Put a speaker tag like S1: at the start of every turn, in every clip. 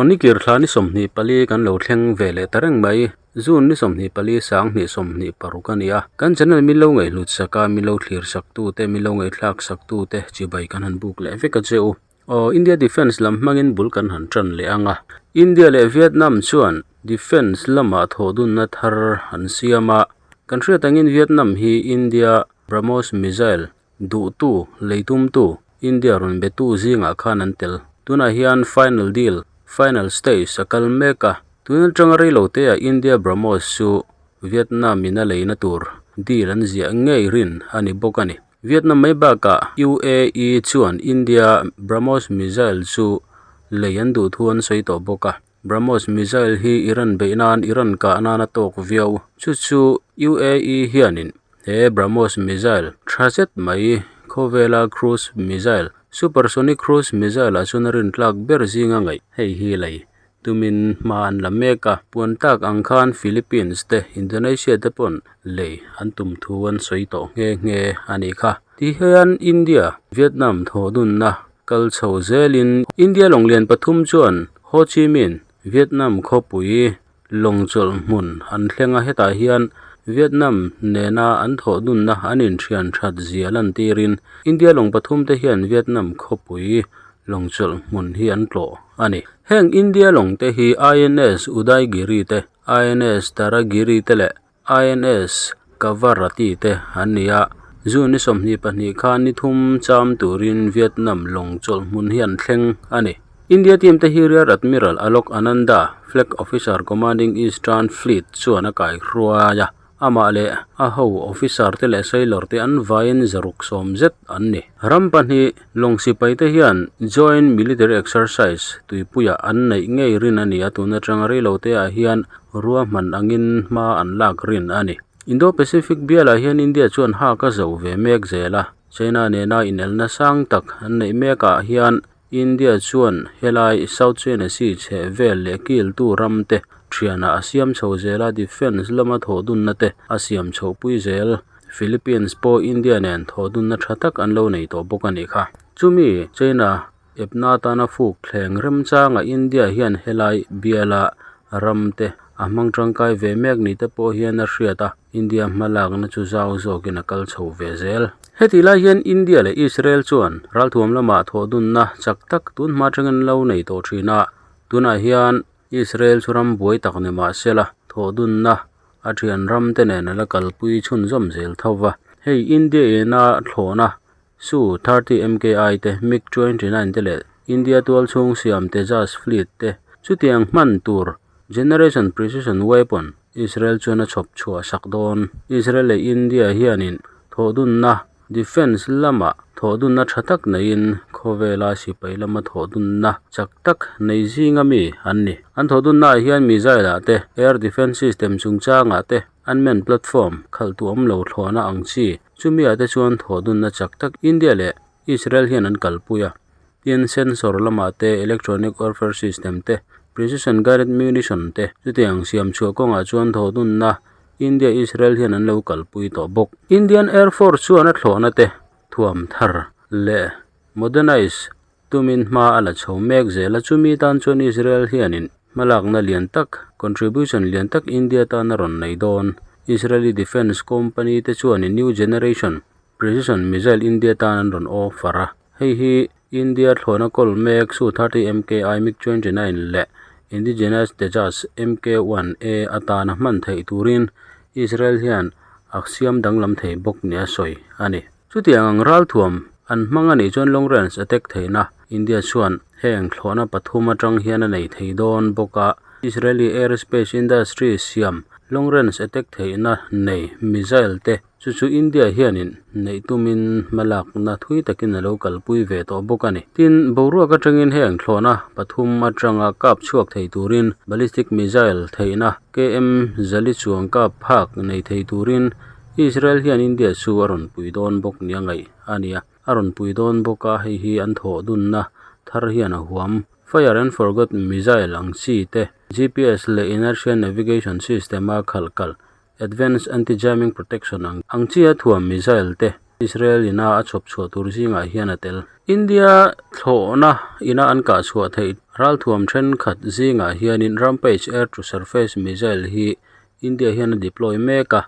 S1: Aw ni kir thla ni 24 kan lo thleng ve leh ta reng mai. June ni 24 2026 a ni a. Kan channel min lo ngaihhlut sak a, min lo thlir sak tu te, min lo ngaihthlak sak tu te chibai kan han buk leh vek a che u. Aw India Defence lam hmangin bul kan han tan leh ang a. India leh Vietnam chuan Defence lamah thawhdunna thar an siam a. Kan hriat angin Vietnam hi India BrahMos missile duhtu, leitumtu, India rawn betu zingah khan an tel. Tunah hian final deal, final stage a kal mek a. Tun atanga reilo teah India BrahMos chu Vietnam in a leina tur deal an ziah ngei rin a ni bawk a ni. Vietnam mai bakah UAE chuan India BrahMos missile chu lei an duh thu an sawi tawh bawk a. BrahMos missile hi Iran beih nan Iran kah nan a tawk viau. Chu chu UAE hianin he BrahMos missile tha zet mai khawvela cruise missile, supersonic cruise missile ah chuan a rintlak ber zinga ngaih hei hi lei tumin hma an la mek a. Puan tak ang khan Philippines te Indonesia te pawn lei an tum thu an sawi tawh nghe nghe a nih kha. Tihian India, Vietnam thawhdunna kal chho zelin India lawng lian pathum chuan Ho Chi Minh, Vietnam khawpui lawng chawlh hmun an thleng a, hetah hian Vietnam nena an thawhdunna an inthian that zia lantirin India lawng pathum te hian Vietnam khawpui lawng chawlh hmun hi an tlawh a ni. Heng India lawng te hi INS Udaygiri te, INS Taragiri te leh INS Kavaratti te an ni a, June ni 22 khan ni thum cham turin Vietnam lawng chawlh hmun hi an thleng a ni. India team te hi Rear Admiral Alok Ananda, Flag Officer Commanding Eastern Fleet chuan a kaihruai a, amah leh a ho officer te leh sailor te an vaiin 170 zet an ni. Ram pahnih lawng sipai te hian Joint Military Exercise tuipuiah an neih ngei rin a ni a, tun atanga reilo te ah hian ruahman angin hma an lak rin a ni. Indo-Pacific bialah hian India chuan hak a zo ve mek zel a, China nena inelna sang tak an neih mekah hian India chuan helai South China Sea chheh vel leh kiltu ram te thianah a siam chho zel a, defence lama thawhdunna te a siam chhohpui zel. Philippines pawh India nen thawhdunna tha tak an lo nei tawh bawk a nih kha. Chumi China Epna atana fuk thleng remchanga India hian helai biala ram te a hmang tangkai ve mek ni te pawh hian a hriat a, India hmalakna chu zau zawkin a kal chho ve zel. Hetih lai hian India leh Israel chuan ralthuam lamah thawhdunna chak tak tun hma atangin an lo nei tawh thin a, tunah hian Israel chu ram buai tak ni mah sela thawhdunna a thian ram te nen a la kalpui chhunzawm zel tho va. Hei India ina thlawhna Su 30 MKI te, MiG 29 te leh India tual chhung siam Tejas fleet te chutiang hman tur Generation Precision Weapon Israel chuan a chhawp chhuah sak dawn. Israel leh India hianin thawhdunna defence lamah thawhdunna tha tak neiin khawvela sipai lama thawhdunna chak tak nei zinga mi an ni. An thawhdunnaah hian missile ah te, air defence system chungchangah te, unmanned platform khalh tu awm lo thlawhna ang chi Chumi ah te chuan thawhdunna chak tak India leh Israel hian an kalpui a, tin sensor lamah te electronic warfare system te, precision guided munition te chutiang siam chhuah kawngah chuan thawhdunna India Israel hian an lo kalpui tawh bawk. Indian Air Force chuan a thlawhna te thuam thar leh modernize tumin hma a la chho mek zel a, chumi tan chuan Israel hianin hmalakna lian tak, contribution lian tak India tan a rawn nei dawn. Israeli defence company te chuanin new generation precision missile India tan an rawn offer a, hei hi India thlawhna kawl mek Su 30 MKI MiG 29 leh indigenous Tejas MK-1A atana hman theih turin Israel hian a siam danglam thei bawk nia sawi a ni. Chutiang ang ralthuam an hmang a nih chuan long range attack theihna India chuan heng thlawhna pathum atang hian a nei thei dawn bawk a, Israeli aerospace industry siam long range attack theihna nei missile te chu chu India hianin neih tumin hmalakna thui takin a lo kalpui ve tawh bawk a ni. Tin, boruak atangin heng thlawhna pathum atanga kap chhuak thei turin ballistic missile theihna KM zali chuang kap phak nei thei turin Israel hian India chu a rawn pui dawn bawk nia ngaih a ni a, a rawn pui dawn bawk a, hei hi an thawh dunna thar hian a huam. Fire and forgot missile ang chi te, GPS leh inertial navigation system a khalh kalh, advanced anti-jamming protection ang ang chi a thuam missile te Israel ina a chhawp chhuah tur zingah hian a tel. India thlawhna ina an kah chhuah theih ralthuam thenkhat zingah hianin Rampage air to surface missile hi India hian a deploy mek a,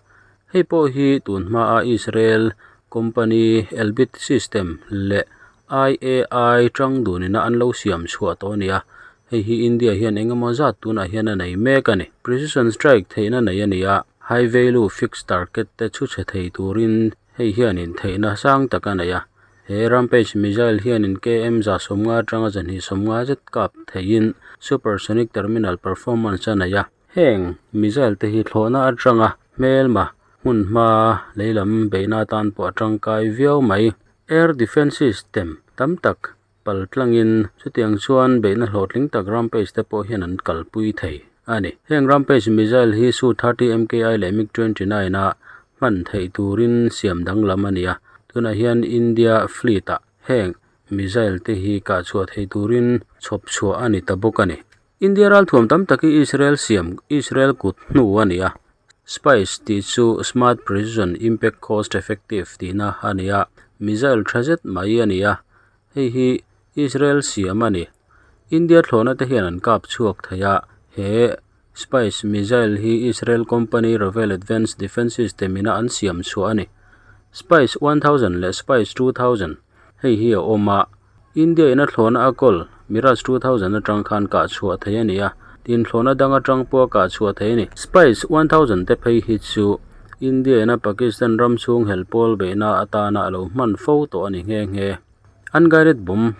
S1: hei pawh hi tun hmaa Israel company Elbit System leh IAI tang dunina an lo siam chhuah tawh a ni a, hei hi India hian eng emaw zat tunah hian a nei mek a ni. Precision strike theihna nei a ni a, high value fixed target te chhu chhe thei turin hei hianin theihna sang tak a nei a, he Rampage missile hianin KM 150 atanga 250 zet kap theiin supersonic terminal performance a nei a. Heng missile te hi thlawhna atanga hmelma hmun hma lei lam beihna atan pawh a tangkai viau mai. Air defence system tam tak pal tlangin chutiang chuan beihna hlawhtling tak Rampage te pawh hian an kalpui thei a ni. Heng Rampage missile hi Su 30 MKI leh MiG 29 a hman theih turin siam danglam a ni a, tunah hian India fleet ah heng missile te hi kah chhuah thei turin chhawp chhuah a ni ta bawk a ni. India ralthuam tam tak hi Israel siam Israel kut hnu a ni a, Spice tih chu Smart Precision Impact Cost Effective tihna a ni a, missile tha zet mai a ni a, hei hi Israel siam a ni. India thlawhna te hian an kap chhuak thei a, he Spice missile hi Israel company Ravel Advanced Defence System ina an siam chhuah a ni. Spice 1000 leh Spice 2000 hei hi a awm a. India in a thlawhna a kawl Mirage 2000 atang khan kah chhuah thei a ni a, tin thlawhna dang atang pawh a kah chhuah thei a ni. Spice 1000 te phei hi chu India in a Pakistan ram chhung helh pawl beihna atana a lo hman fo tawh a ni nghe nghe. Unguided bomb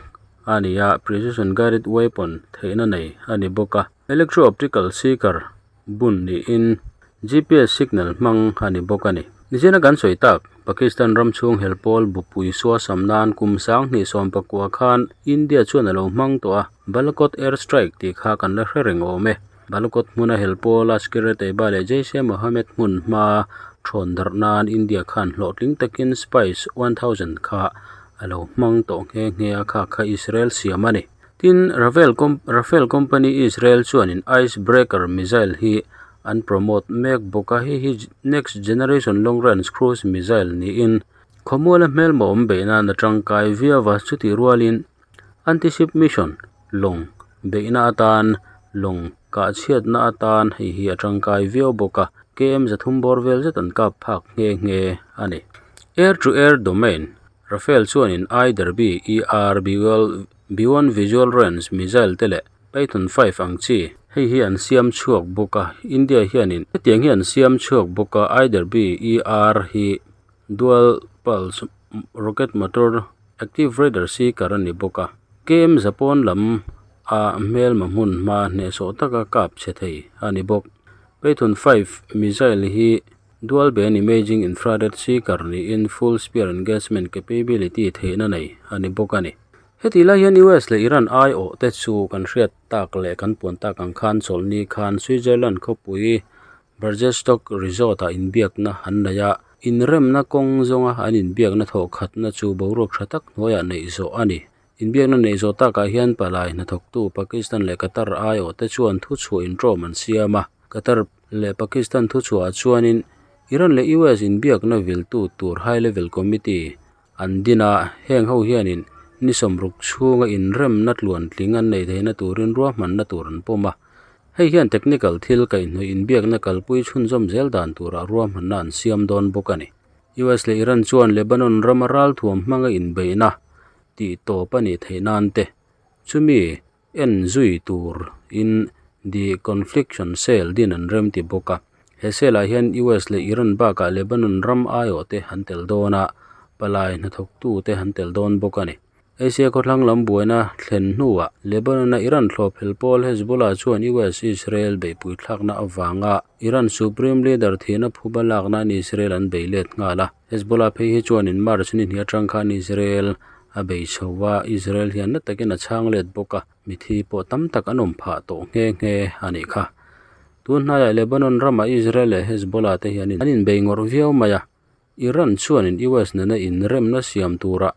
S1: a ni a, precision guided weapon theihna nei a ni bawk a. Electro optical seeker bun niin GPS signal hmang a ni bawk a ni. Nichina kan sawi tak, Pakistan ram chhung hel pawl bupui suasam nan kum 2019 khan India chuan a lo hmang tawh a, Balakot air strike tih kha kan la hre reng awm e. Balakot hmuna hel pawl Lashkar-e-Taiba leh Jaish-e-Mohammed hmun hma thawn darh nan India khan hlawhtling takin Spice 1000 kha a lo hmang tawh nghe nghe a, kha kha Israel siam a ni. Tin, Rafael Rafael company Israel chuanin Ice Breaker missile hi an promote mek bawk a, hei hi next generation long range cruise missile niin khawmuala hmelma awm beih nan a tangkai viau a, chutih rualin anti-ship mission lawng beihna atan lawng kahchhiatna atan hei hi a tangkai viau bawk a, KM 300 bawr vel zet an kap phak nghe nghe a ni. Air to air domain Rafael chuanin I Derby ER Beyond Visual Range missile te leh Python 5 ang chi hei hi an siam chhuak bawk a, India hianin hetiang hi an siam chhuak bawk a, I Derby ER hi dual pulse rocket motor active radar seeker a ni bawk a, KM Zapawn lam a hmelma hmun hma hnehsawh taka kap chhe thei a ni bawk. Python 5 missile hi Dual band imaging infrared seeker niin full sphere engagement capability theihna nei a ni bawk a ni. Hetih lai hian US leh Iran aiawh te chu kan hriat tak leh kan puan tak ang khan chawlhni khan Switzerland khawpui Burgenstock Resort ah inbiakna an nei a, inremna kawng zawnga an inbiakna thawhkhatna chu boruak tha tak hnuaiah neih zawh a ni. Inbiakna neih zawh takah hian palai hnathawktu Pakistan leh Qatar aiawh te chuan thuchhuah intawm an siam a, Qatar leh Pakistan thuchhuah chuanin Iran leh US inbiakna viltu tur High Level Committee an din a, heng ho hianin ni 60 chhunga inremna tluantling an nei theihna turin ruahmanna tur an pawm a. Hei hian technical thil kaihhnawih inbiakna kalpui chhunzawm zel dan turah ruahmanna an siam dawn bawk a ni. US leh Iran chuan Lebanon rama ralthuam hmanga inbeihna tih tawp a nih theih nan te chumi en zui tur in The Confliction Cell din an rem ti bawk a. He cell ah hian US leh Iran bakah Lebanon ram aiawh te an tel dawn a, palai hnathawk tu te an tel dawn bawk a ni. Asia khawthlang lam buaina thlen hnuah Lebanon a Iran thlawp hel pawl Hezbollah chuan US-Israel beihpui thlakna avanga Iran Supreme Leader thihna phuba lak nan Israel an bei let nghal a. Hezbollah phei hi chuanin March ni hnih atang khan Israel a bei chho a, Israel hian na takin a chhang let bawk a, mithi pawh tam tak an awm phah tawh nghe nghe a nih kha. Tun hnaiah Lebanon ramah Israel leh Hezbollah te hian an inbei ngawrh viau mai a, Iran chuanin US nena inremna siam turah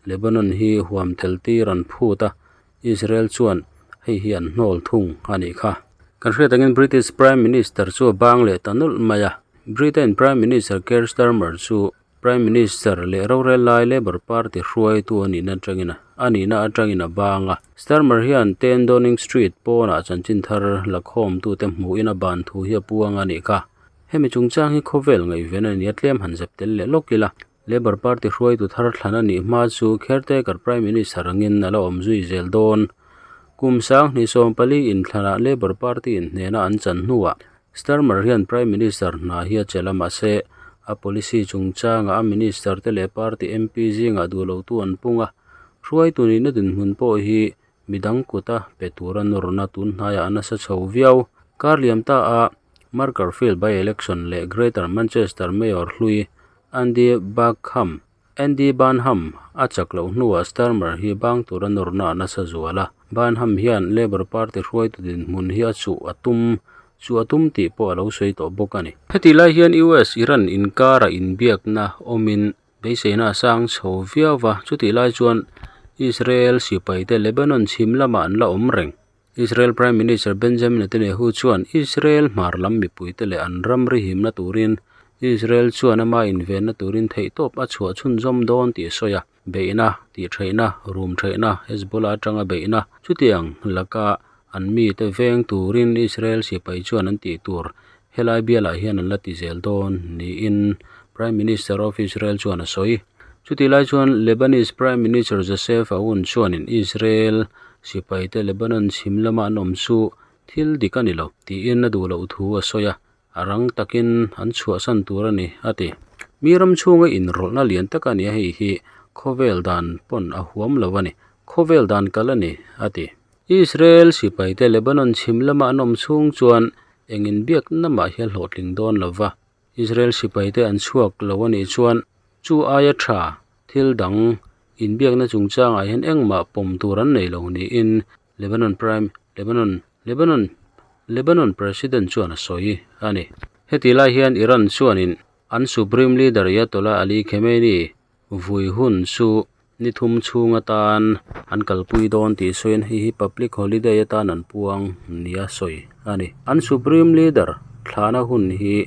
S1: Lebanon hi huam tel tir an phut a, Israel chuan hei hi an hnawl thung a nih kha. Kan hriat angin British Prime Minister chu a bang leh ta nawlh mai a, Britain Prime Minister Keir Starmer chu. Prime Minister leh rorel lai Labour Party hruaitu a nihna atangin a nihna atangin a bang a. Starmer hian 10 Downing Street pawnah chanchin thar lakhawmtute hmuhin a ban thu hi a puang a nih kha. Hemi chungchang hi khawvel ngaihven a ni a, tlem han zep tel leh lawk ila. Labour Party hruaitu thar thlan a nih hma chu caretaker Prime Minister angin a la awm zui zel dawn. Kum 2014 inthlanah Labour Party in hnena an chan hnuah Starmer hian Prime Minister hna hi a chelh a, mahse a policy chungchangah a minister te leh party MP zingah duh lotu an pung a, hruaitu nihna dinhmun pawh hi midang kuta pe tura nawrna tun hnaiah a nasa chho viau. Kar liam ta a Makerfield by-election leh Greater Manchester Mayor hlui Andy Bagham Andy Burnham a chak loh hnuah Starmer hi bang tura nawrna a nasa zual a. Burnham hian Labour Party hruaitu dinhmun hi a chuh a tum chuh a tum tih pawh a lo sawi tawh bawk a ni. Hetih lai hian US Iran inkara inbiakna awmin beiseina a sang chho viau va, chutih lai chuan Israel sipaite Lebanon chhim lamah an la awm reng. Israel Prime Minister Benjamin Netanyahu chuan Israel hmar lam mipuite leh an ramri himna turin Israel chuan ama invenna turin theihtawp a chhuah chhunzawm dawn tih a sawi a. Beihna, tihtheihna, rum theihna, Hezbollah atanga beihna chutiang laka an mite veng turin Israel sipai chuan an tih tur helai bialah hian an la ti zel dawn niin Prime Minister of Israel chuan a sawi. Chutih lai chuan Lebanese Prime Minister Joseph Aoun chuanin Israel sipaite Lebanon chhim lama an awm chu thil dik a ni lo tiin a duh loh thu a sawi a, a rang takin an chhuahsan tur a ni a ti. Mi ram chhunga inrawlhna lian tak a ni a, hei hi khawvel dan pawn a huam lo a ni, khawvel dan kal a ni a ti. Israel sipaite Lebanon chhim lama an awm chhung chuan eng inbiakna mah hi a hlawhtling dawn lo va, Israel sipaite an chhuak lo a nih chuan chu aia tha thil dang inbiakna chungchangah hian engmah pawm tur an nei lo niin Lebanon Prime Lebanon Lebanon Lebanon President chuan a sawi a ni. Hetih lai hian Iran chuanin an Supreme Leader Ayatollah Ali Khamenei vui hun chu ni thum chhung atan an kalpui dawn tih sawiin hei hi public holiday atan an puang nia sawi a ni. An Supreme Leader thlahna hun hi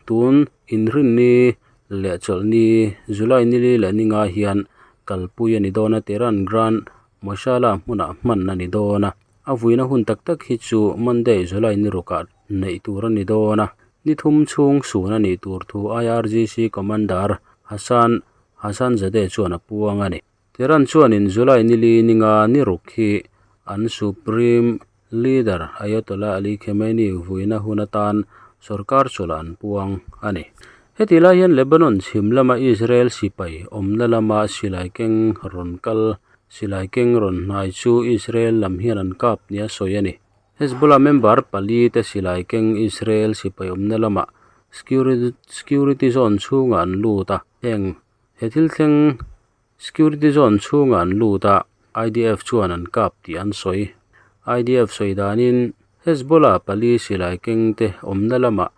S1: tun inrinni leh chawlhni July nili leh ninga hian kalpui a ni dawn a, Tehran Grand Mosala hmunah hman a ni dawn a. A vuina hun tak tak hi chu Monday July ni rukah neih tur a ni dawn a, ni thum chhung sun a nih tur thu IRGC Commander Hassan Hassanzadeh chuan a puang a ni. Tehran chuanin July nili ninga ni ruk hi an Supreme Leader Ayatollah Ali Khamenei vuina hun atan sorkar chawlh an puang a ni. Hetih lai hian Lebanon chhim lama Israel sipai awmna lama silai keng rawn kal silai keng rawn hnai chu Israel lam hian an kap nia sawi a ni. Hezbollah member pali te silai keng Israel sipai awmna lamah security zone chhungah an lut a, heng he thil thleng security zone chhungah an lut a, IDF chuan an kap tih an sawi. IDF sawi danin Hezbollah pali silai keng te awmna lamah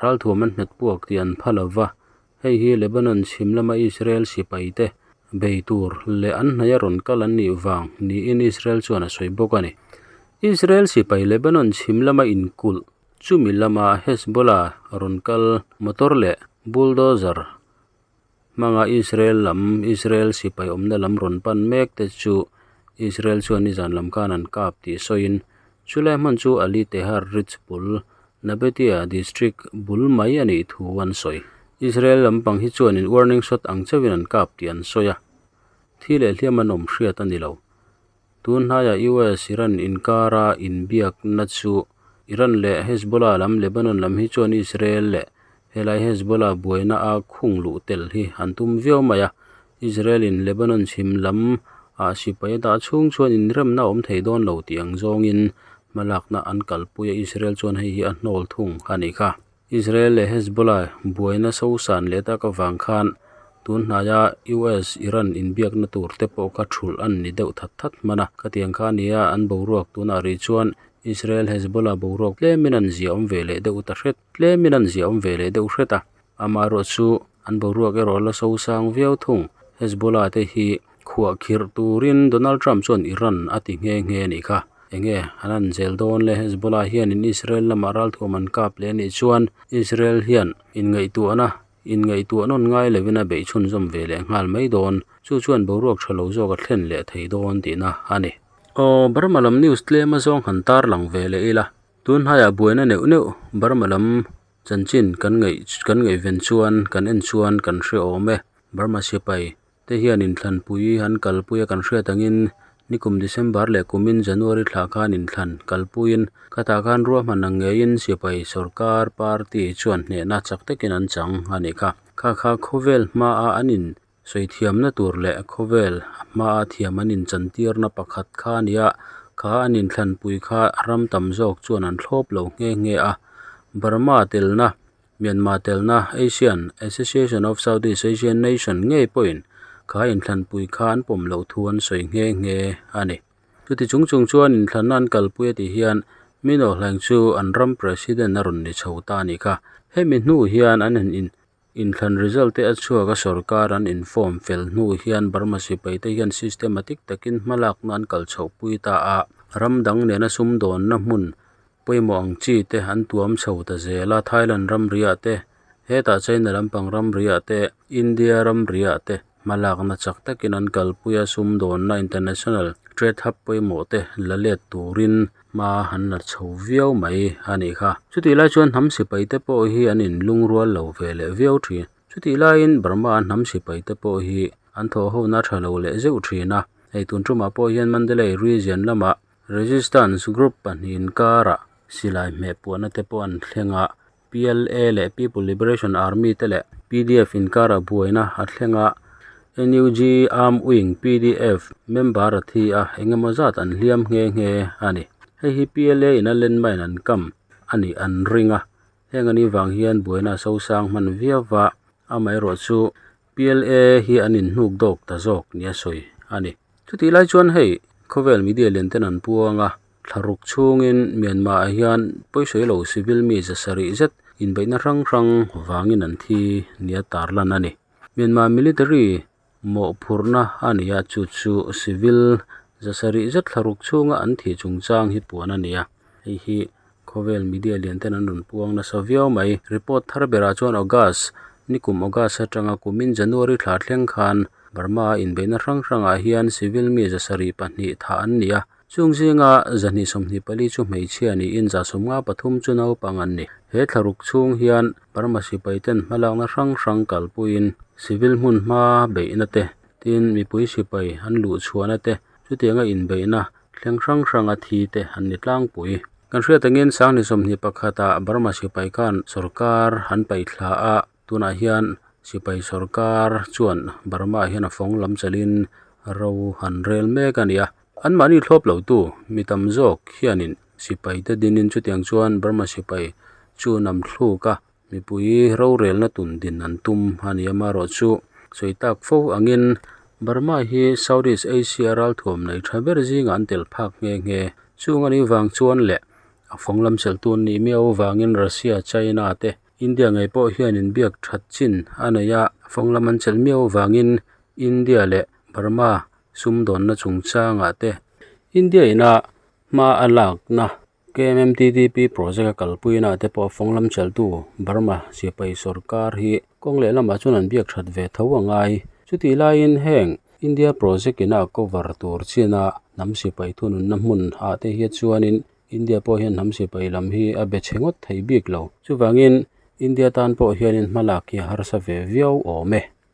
S1: ralthuam an hmet puak tih an pha lova, hei hi Lebanon chhim lama Israel sipai te bei tur leh an hnaih a rawn kal an nih vang niin Israel chuan a sawi bawk a ni. Israel sipai Lebanon chhim lama inkulh chumi lama Hezbollah rawn kal motor leh bulldozer hmanga Israel lam Israel sipai awmna lam rawn pan mek te chu Israel chuan nizan lam khan an kap tih sawiin chulai hman chu Ali Tehar Ridge bul Nabatea district bul mai a nih thu an sawi. Israel lampang hi chuanin warning shot ang chauhin an kap tih an sawi a, thi leh hliam an awm hriat a ni lo. Tun hnaiah US Iran inkara inbiakna chu Iran leh Hezbollah lam Lebanon lam hi chuan Israel leh helai Hezbollah buaina a khung luh tel hi an tum viau mai a. Israel in Lebanon chhim lam ah sipai a dah chhung chuan inremna a awm thei dawn lo tih ang zawngin hmalakna an kalpui a, Israel chuan hei hi a hnawl thung a nih kha. Israel leh Hezbollah buaina sosan leh tak avang khan tun hnaia US Iran inbiakna tur te pawh kha thulh an ni deuh that that hman a. Khatiang kha a ni a, an boruak tunah rih chuan Israel Hezbollah boruak tlemin an zia awm ve leh deuh ta hret tlemin an zia awm ve leh deuh hret a. Amaherawh chu an boruak erawh la sosang viau thung. Hezbollah te hi khuah khirh turin Donald Trump chuan Iran a ti nghe nghe a nih kha. Enge an an zel dawn le Hezbollah hianin Israel lamah ralthuam an kap leh a nih chuan Israel hian inngaihtuahna Inngaihtuah nawn ngai lovin a beih chhunzawm ve leh nghal mai dawn. Chu chuan boruak tha lo zawk a thlen leh thei dawn tihna a ni. Aw, Burma lam news tlem azawng han tarlang ve leh ila. Tun hnaiah buaina neuh neuh Burma lam chanchin kan ngaih kan ngaihven chuan kan en chuan kan hre awm e. Burma sipai te hian inthlanpui an kalpui a kan hriat angin nikum December leh kumin January thla khan inthlan kalpuiin khatah khan ruahman ang ngeiin sipai sorkar party chuan hnehna chak takin an chang a nih kha. Kha kha khawvel hmaa an in sawi thiamna tur leh khawvel hmaa thiam an inchantirna pakhat kha a ni a, kha an inthlanpui kha ram tam zawk chuan an thlawp lo nghe nghe a. Burma telna Myanmar telna Asian Association of Southeast Asian Nation ngei pawhin kha inthlanpui kha an pawm loh thu an sawi nghe nghe a ni. Chuti chung chung chuan inthlanna an kalpui a tih hian Min Aung Hlaing chu an ram President a rawn ni chho ta a nih kha. Hemi hnu hian an han in Inthlan result te a chhuak a sorkar an inform fel hnu hian Burma sipai te hian systematic takin hmalakna an kal chhoh pui ta a, ram dang nena sumdawnna hmun pawimawh ang chi te an tuam chho ta zel a, Thailand ramriah te, hetah China lampang ramriah te, India ramriah te hmalakna chak takin an kalpui a, sumdawnna international trade hub pawimawh te la let turin Hma han la chho viau mai a nih kha. Chutih lai chuan hnam sipai te pawh hi an inlungrual lo ve leh viau thin. Chutih laiin Burma a hnam sipai te pawh hi an thawh hona tha lo leh zeuh thin a. Hei tun tumah pawh hian Mandalay region lamah Resistance group pahnih inkarah silai hmeh puahna te pawh an thleng a. PLA leh People Liberation Army te leh pdf inkarah buaina a thleng a, NUG Arm Wing pdf member a thi a, engemaw zat an hliam nghe nghe a ni. Hei hi PLA in a landmine an kam a nih an ring a, heng anih vang hian buaina a sosang hman viau va, amaherawhchu PLA hi an inhnuk dawk ta zawk nia sawi a ni. Chutih lai chuan hei khawvel media lian ten an puang a, thla ruk chhungin Myanmar ah hian pawisawi lo civil mi za sarih zet inbeihna hrang hrang vangin an thi nia tarlan a ni. Myanmar military mawhphurhna a ni a, chu chu civil za sarih zet thla ruk chhunga an thih chungchang hi puan a ni a, hei hi Khawvel media lian ten an rawn puang nasa viau mai. Report thar berah chuan August, nikum August atanga kumin January thla thleng khan Burma a inbeihna hrang hrangah hian civil mi 702 thah an ni a. Chung zinga 124 chu hmeichhia niin 153 chu naupang an ni. He thlaruk chhung hian Burma sipai ten hmalakna hrang hrang kalpuiin civil hmun hma beihna te, tin mipui sipai an luhchhuahna te, chutianga inbeihna Thleng hrang hrang a thi te an ni tlangpui. Kan hriat angin Sangni 21 ah Burma sipai khan sorkar an paih thla a, tunah hian sipai sorkar chuan Burma ah hian a fawng lam chelhin ro han rel mek a ni a. Anmahni thlawp lo tu mi tam zawk hianin sipai te dinin chutiang chuan Burma sipai chu nam thluk a, Mipui rorelna tun din an tum a ni amaherawh chu sawi tak fo angin Burma hi Southeast Asia ralthuam nei tha ber zingah an tel phak nghe nghe. Chung a nih vang chuan leh a fawng lam chelhtu an nih miau avangin Russia, China te India ngei pawh hian inbiak that chin a nei a, a fawng lam an chelh miau avangin India leh Burma sumdawnna chungchangah te India ina hma a lakna KMMTDP project a kalpuina ah te pawh fawng lam chelhtu Burma sipai sorkar hi kawng leh lamah chuan an biak that ve tho a ngai. Chutih laiin heng India project ina a cover tur china hnam sipai thununna hmun ah te hi chuanin India pawh hian hnam sipai lam hi a be chhe ngawt thei bik lo. Chuvangin India tan pawh hianin hmalak hi a harsa ve viau awm e.